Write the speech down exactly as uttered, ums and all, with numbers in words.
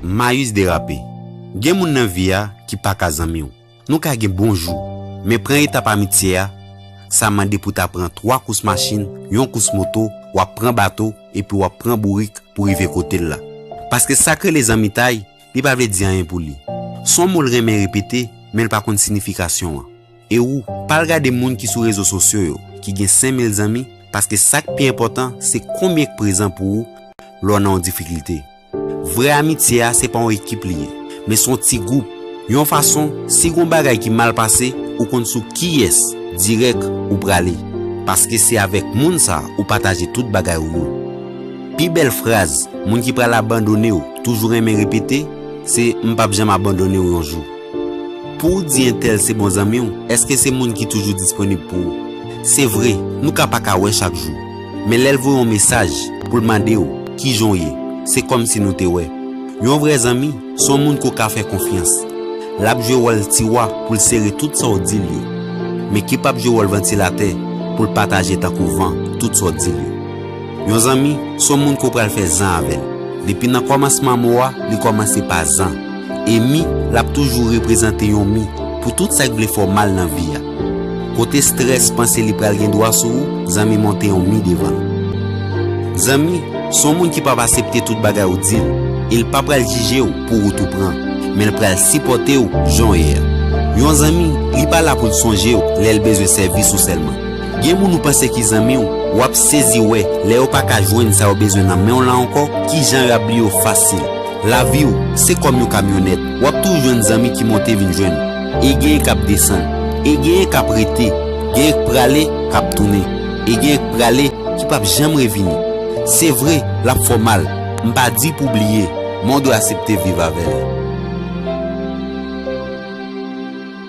Mayis derape. Gen moun nan vi a ki pa ka zanmi w. Nou ka gen bon jou, men pran etap amitye a, sa mande pou ta pran twa kous machin, yon kous moto, w ap pran bato, epi w ap pran bourik pou rive kote l la. Paske sa k rele zanmitay, li pa vle di anyen pou li. S on mo l renmen repete, men l pa konn sinifikasyon an. E ou, pa al gade moun ki sou rezo sosyo yo, ki gen senk mil zanmi, paske sa k pi enpòtan, se konbyen k prezan pou ou lè w nan yon difikilte. Vrè amitye a se pa yon ekip li ye, men s on ti gwoup. Yon fason, si gon bagay ki mal pase, ou konn sou kiyès dirèk ou prale. Paske se avèk moun sa ou pataje tout bagay ou yo. Pi bèl fraz moun ki pral abandone w toujou renmen repete, se "M p ap janm abandone w yon jou." Pou w di entèl se bon zanmi w, èske se moun ki toujou disponib pou ou? Se vre, nou ka pa ka wè chak jou. Men lè l voye yon mesaj pou l mande w kijan w ye, se kòmsi nou te wè. Yon vrè zanmi, s on moun ke w ka fè konfyans. L ap jwe wòl tiwa pou l sere tout sa w di l yo, men ki p ap jwe wòl vantilatè pou l pataje tankou van tout sa w di l yo. Yon zanmi, s on moun ke w pral fè zan avè l. Depi nan kòmansman mo a, li kòmanse pa zan. E mi, l ap toujou reprezante yon mi pou tout sa k vle fè w mal nan vi a. Kote strès panse li pral gen dwa sou ou, zanmi monte yon mi devan l. Zanmi, s on moun ki p ap aksepte tout bagay ou di l, e l pa pral jije w pou wout ou pran, men l pral sipòte w jan w ye a. Yon zanmi, li pa la pou l sonje w lè l bezwen sèvis ou sèlman. Gen moun ou panse ki zanmi w, w ap sezi wè lè yo pa ka jwenn sa yo bezwen nan men w lan ankò, kijan y ap bliye w fasil. Lavi w se kòm yon kamyonèt, w ap toujou jwenn zanmi ki monte vin jwenn ou. E genyen k ap desann, e genyen k ap rete, genyen k prale, k ap tounen, e genyen k prale, ki p ap janm revini. Se vre, l ap fè w mal, m pa di pou w bliye, men w dwe aksepte viv avè l.